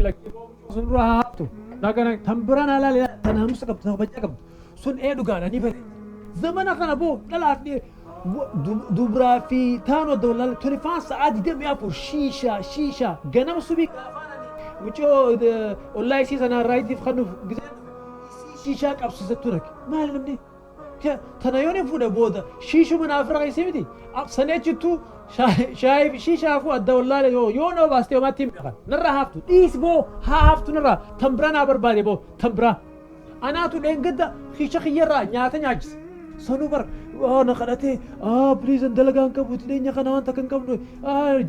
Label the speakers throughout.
Speaker 1: Lakkii lakkii sun dura haa haftu. Dhagana tan biraan haa laale tan naamusa qabdu tan kabajaa qabdu. Sun ee dhugaadha ni bareeda. Zamana kana boo dhalaaf dubraa fi taanoo adda wallaale 24 sa'aa 24 shiishaa shiishaa ganama subii gaafaan ani mucoo ollaa isii sanaa raayitiif kennuuf gisee isii shiishaa qabsiisattu rake maali namni tana yoon hin fuudhe booda shiishuma naaf irra keessee miti sanii achittuu shaayii fi shiishaafuu adda wallaale yoo yoo nama baastee homaatti hin beekan narraa haftu dhiis boo haa haftu narraa tan biraa naa barbaade boo tan biraa anaatu dheengadda kiisha kiyyarraa nyaata nyaachise sanuu bar na kadhatee please an dalagaa hin qabu dhiyeenya kana waan takka hin qabnu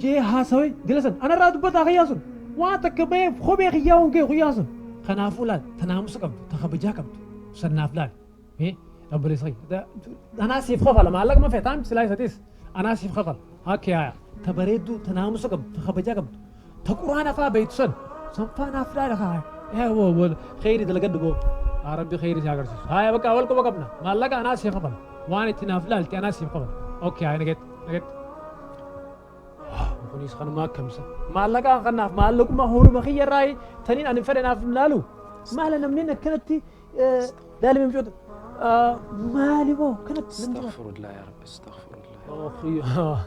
Speaker 1: jee haasawe dila san anarraa dubbataa kiyyaa sun waan takka bahee kophee kiyyaa hongee kiyyaa sun kanaafuu laal ta naamusa qabdu ta kabajaa qabdu sannaaf laal obboleessa kiyya anaa siif kafala maallaquma feetaan silaa isatis anaa siif kafala hakke haya ta bareedduu ta naamusa qabdu ta kabajaa qabdu ta quraana faa beektu san san faa naaf laala kaa yaa boo kheyri dalagadhu boo yaa rabbi kheyri si agarsiisu haya bakka wal quba qabna maallaqa anaa siif kafala waan itti naaf laalte anaa siif kafala okay haya nagetti nagetti kunis kanuma akkamsa maallaqa kanaaf maallaquma horuma kiyyarraa taniin ani fedhe naaf hin laalu maala namni akkanatti daalimi micoota maali boo kanatti namni
Speaker 2: Astaghfirullah ya Rabbi, astaghfirullah.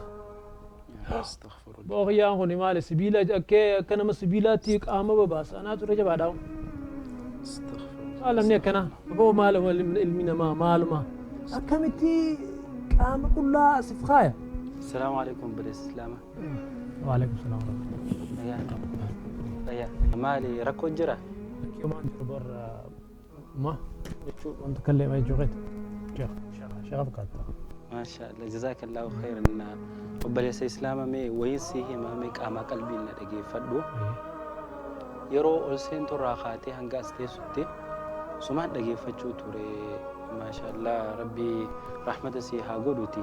Speaker 2: Astaghfirullah.
Speaker 1: Boo kiyyaan kun maali sibiila akkee akka nama sibiilaatti qaama babaasa anaatu irra jabaadha.
Speaker 2: Astaghfirullah.
Speaker 1: Maal namni akkana boo maal ilmi namaa maaluma akkamitti qaama qullaa asif kaaya.
Speaker 2: Assalamu alaikum obboleessa Islaamaa.
Speaker 1: Waalaikum salaam.
Speaker 2: Nagaa. Nagaa. Maali rakkoon jira?
Speaker 1: Rakkoon jiru bar ma jechuun wanta kallee ma jechuu keeti. Sheekh sheekh fakkaata.
Speaker 2: Maasha Allah jazakallahu khairan. Obboleessa Islaamaa mee wayiin sii himaa mee qaama qalbiin na dhageeffadhu. Yeroo ol seentu irraa kaatee hanga as teessutti sumaan dhageeffachuu ture. Maasha Allah Rabbi rahmata sii haa godhuti.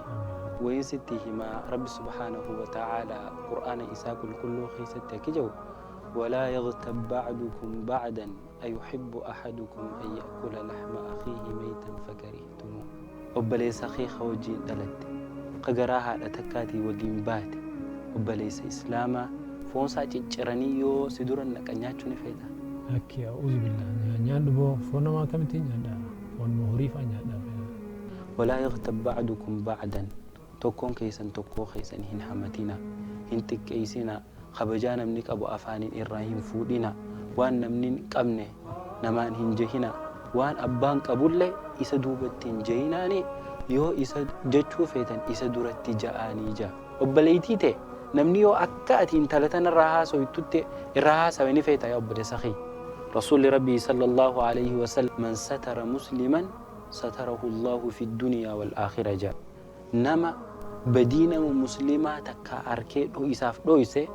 Speaker 2: Wayiin sitti himaa Rabbi subhaanahu wa ta'aala Qur'aana isaa qulqulluu keessatti akka jedhu ولا يغتب بعضكم بعضا أيحب أحدكم أن يأكل لحم أخيه ميتا فكرهتموه obboleessa kee ka wajjin dhalatte ka garaa haadha takkaatii waliin baate obboleessa islaamaa foonsaa cicciranii yoo si dura naqan nyaachuu ni feeta.
Speaker 1: Lakki a'uuzu billah nyaadhu boo foon namaa akkamitti nyaadha foon horii fa'aa nyaadha.
Speaker 2: ولا يغتب بعضكم بعضا tokkoon keessan tokkoo keessan hin hamatina hin xiqqeessina kabajaa namni qabu afaaniin irraa hin fuudhina waan namni hin qabne namaan hin jehina waan abbaan qabullee isa duubatti hin jehinaani yoo isa jechuu feetan isa duratti ja'anii ja'a. Obboleettii ta'e namni yoo akka ati intala tanarraa haasoytutti irraa haasawe ni feeta yaa obboleessa kiyya. Rasuulli Rabbii sallallahu alayhi wa sallam man satara musliman satarahu Allahu fi dunyaa wal aakhira ja'a. Nama badii nama muslimaa takka arkee isaaf dhoyse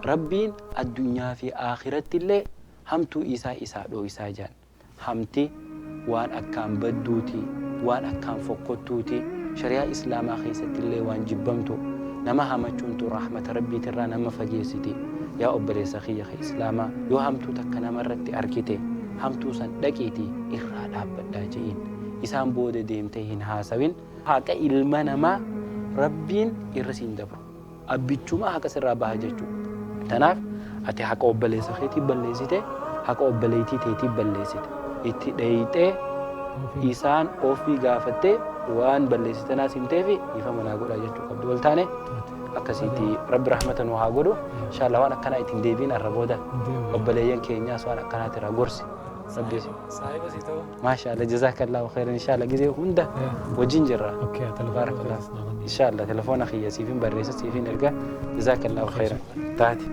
Speaker 2: Rabbiin addunyaa fi aakhiratti illee hamtuu isaa isaa dhoysaa jedhan. Hamti waan akkaan badduuti, waan akkaan fokkottuuti, shari'aa islaamaa keessatti illee waan jibbamtu nama hamachuun tun rahmata rabbiitirraa nama fageessiti. Yaa obboleessa kiyya ka islaamaa yoo hamtuu takka namarratti arkite hamtuu san dhaqiiti irraa dhaabbadhaa je'iin. Isaan booda deemtee hin haasawin. Haqa ilma namaa rabbiin irra siin dabru. Abbichuma haqa sirraa baha jechuudha. Tanaaf ati haqa obboleessa keetii balleessite, haqa obboleettii teetii balleessite. Itti dheeyxee isaan ofii gaafattee waan balleessite naas himteefi dhiifama naa godhaa jechuu qabdu. Wal taane akkasitti rabbi rahmata nu haa godhu. Inshallah waan akkanaa ittiin deebiin arra booda obboleeyyan keenyaas waan akkanaati irraa gorsi. Rabbi
Speaker 1: Saahiba si ta'u.
Speaker 2: Maasha Allah jazakallahu khairan inshallah gisee hunda wajjin jirra.
Speaker 1: Okay,
Speaker 2: Barakallah. Inshallah telefoona kiyya siifin barreessa siifin erga jazakallahu khairan. Taati.